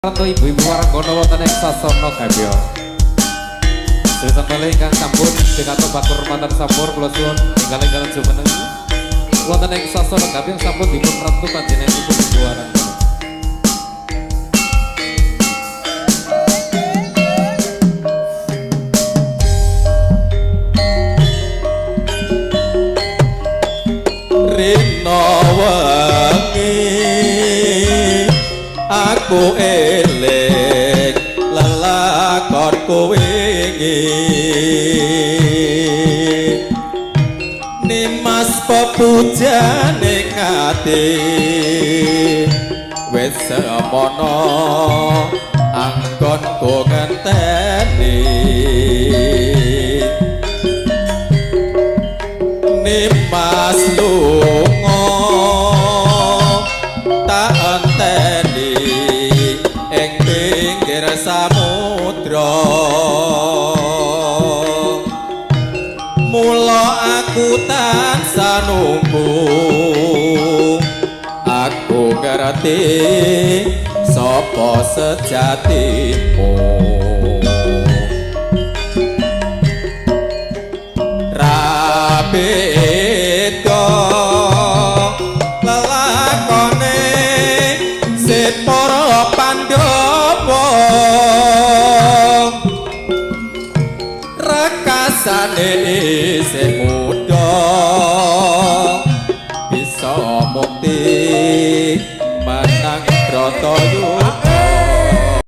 Ratu ibu-ibu waranggono wonten ing sasana Gabyo. Sri malih ingkang sampun pikato bakurmatan sampur kula suwun enggal-enggal jumeneng wonten ing sasana Gabyo sampun dipun rentu panjenenganipun ibu waranggono. Rino wengi aku eling lelakonku wingi, nimas pepujane ati wis semono anggonku ngenteni. Nimas lunga tak enteni ing pinggir samudra, mula aku tansah nunggu, aku ngerti sapa sejatimu. Ra beda lelakone se para Pandhawa, rekasane isih muda bisa mukti menang Bratayuda.